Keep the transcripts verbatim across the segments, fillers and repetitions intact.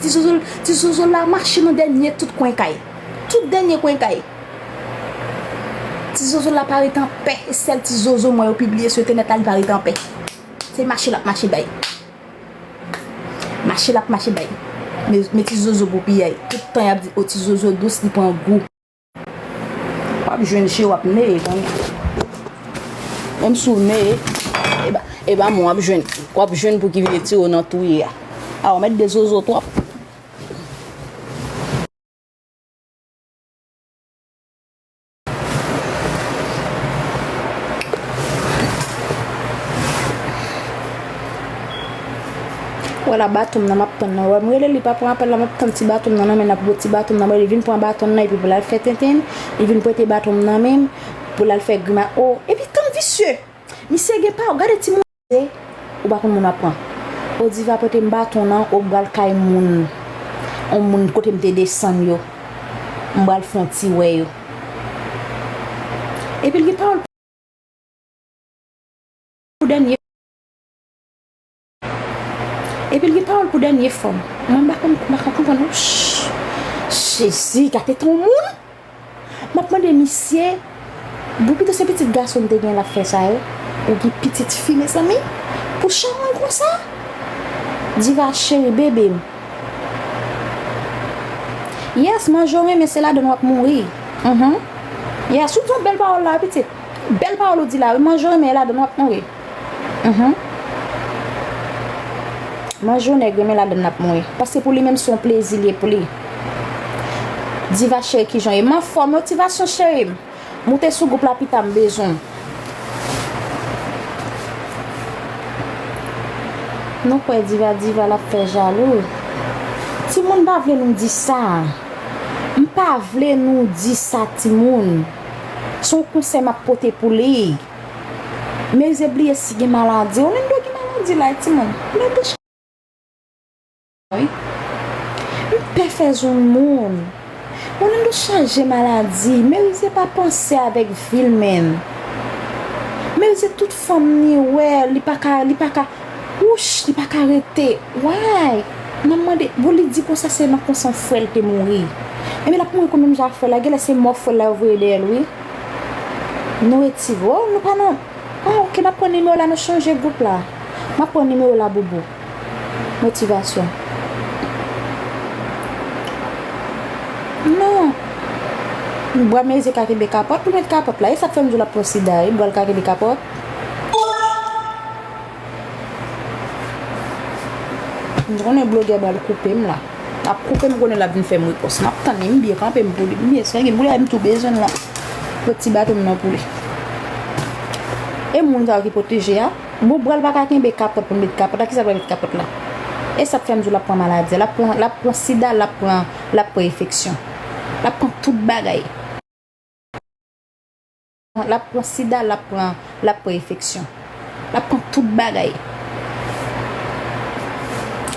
Ti zozo, ti zozo la mache nan dènye tout kwen kay. Tout dènye kwen kay. Ti zozo la pa ret anpè. E sèl ti zozo mwen yo pibliye sou entènèt la, li pa ret anpè. Se mache l ap mache bay. Mache l ap mache bay. Men, men ti zozo pou piyay. Tout tan y ap di, o, ti zozo dous, li pran gou. W ap jwenn cheri w ap neye konnen. Menm si w neye, e pa, e pa mwen w ap jwenn. W ap jwenn pou ki vin retire w nan twou w ye a. A, w mèt de zozo twòp. Wè la, baton m nan m ap tann nan. Wè, m rele li pa pran apèl la, m ap tann ti baton m nan nan men l, ap bo ti baton m nan, li vin pran baton nan epi pou l al fè tenten, li vin prete baton m nan men m, pou l al fè grima. O, epi tann visye! Misye gen pa, gade timoun. Ou pa konn moun w ap pran. O, Diva, prete m baton nan, o, m pral kay moun. On moun kote m te desann yo. M pral fè on ti wè yo. Epi l gen pawòl pou dènye. Epi l gen pawòl pou dènye fwa. Mwen m pa konn, m pa ka konprann non. Ch-, Jezi, gade ton moun. M ap mande misye, bon, pito se pitit gason m te gen l ap fè sa yo. Ou gen pitit fi, mezanmi? Pou chawony konsa? Diva cheri, bebe m. Yes, manje w renmen, se ladann w ap mouri. Mhm. Yes, ou di yon bèl pawòl la, pitit. Bèl pawòl ou di la, wi, manje w renmen, e ladann w ap mouri. Mhm. Manje yon nèg renmen ladann l ap mouri. Paske pou li menm se yon plezi li ye pou li. Diva cheri, kijan w ye? M anfòm, motivasyon cheri m. Moute sou gwoup la pita, m bezwen w. Nou kwè Diva, Diva l ap fè jalou. Timoun pa vle nou di sa. M pa vle nou di sa, timoun. Se yon konsèy m ap pote pou li. Merize bliye si gen maladi. Orlando gen maladi la, timoun. Orlando ch-, wi. M pè fè zong moun. Orlando chaje maladi. Merize pa panse avèk vi l, menm. Merize tout fanm li wè, li pa ka, li pa ka, wouch, li pa ka rete. Why? M ap mande, bon, li di konsa se nan konsan frè l te mouri. Ebyen, l ap mouri kon menm jan ak frè l la. Genlè se mò frè l la yo voye dèyè l, wi. Nou retire. Oh, nou pa nan. Ah, ok, n ap pran nimewo la, nou chanje gwoup la. M ap pran nimewo la, boubou. Motivasyon. Non. Bwa mezi ka kenbe kapòt, pou met kapòt la. E sa k fè m di w l ap pran sida, wi. Bwa l ka kenbe kapòt. M konnen blogè bral koupe m la. L ap koupe m, konnen l ap vin fè m repons. M ap tann li, m byen kanpe m pou li. M byen sège m pou li, m tou bezwen l la. Pran ti baton m nan pou li. E moun sa yo ki pwoteje a? Bon, bral pa ka kenbe kapòt pou l met kapòt la. Kisa l pral met kapòt la? E sa k fè m di w l ap pran maladi a. L ap pran, l ap pran sida, l ap pran, l ap pran enfeksyon. L ap pran tout bagay. L ap pran sida, l ap pran, l ap pran enfeksyon. L ap pran tout bagay.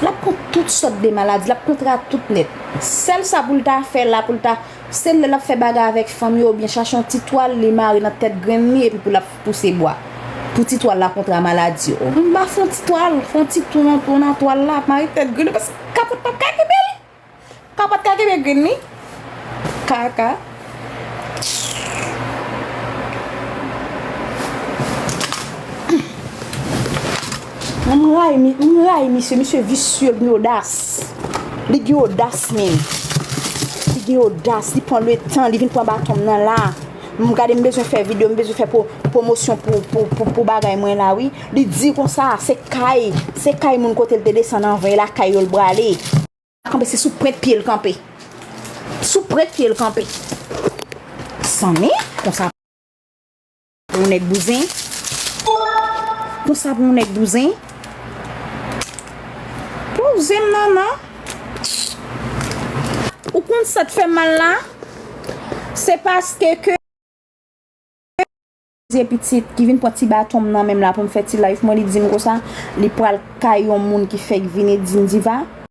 L ap pran tout sòt de maladi, l ap kontre a tout nèt. Sèl sa pou l ta fè la, pou l ta, se lè l ap fè bagay avèk fanm yo, oubyen chache yon ti twal, li mare nan tèt grenn li, epi pou l ap pouse bwa. Pou ti twal la kontre a maladi yo. M ba fè yon ti twal, fè yon ti twou nan, twou nan twal la, mare tèt grenn li, paske kapòt p ap ka kenbe l. Kapòt ka kenbe grenn li. Kaka. M rayi mi-, m rayi misye, misye visye, li gen odas. Li gen odas, men. Li gen odas, li pran letan, li vin pran baton m nan la. M gade, m bezwen fè videyo, m bezwen fè pwo-, pwomosyon pou, pou, pou, pou bagay mwen la, wi. Li di konsa, se kay, se kay moun kote l te desann anvan, e lakay yo l prale. Kanpe, se sou pwent pye l kanpe. Sou pwent pye l kanpe. Sanmi, konsa pou yon nèg bouzen. Konsa pou yon nèg bouzen. Bouzen m nan, non. Ou konn sa t fè mal la? Se paske ke Mezi pitit ki vin pran ti baton m nan men m la pou m fè ti live mwen, li di m konsa, li pral kay yon moun ki fèk vini di m, Diva,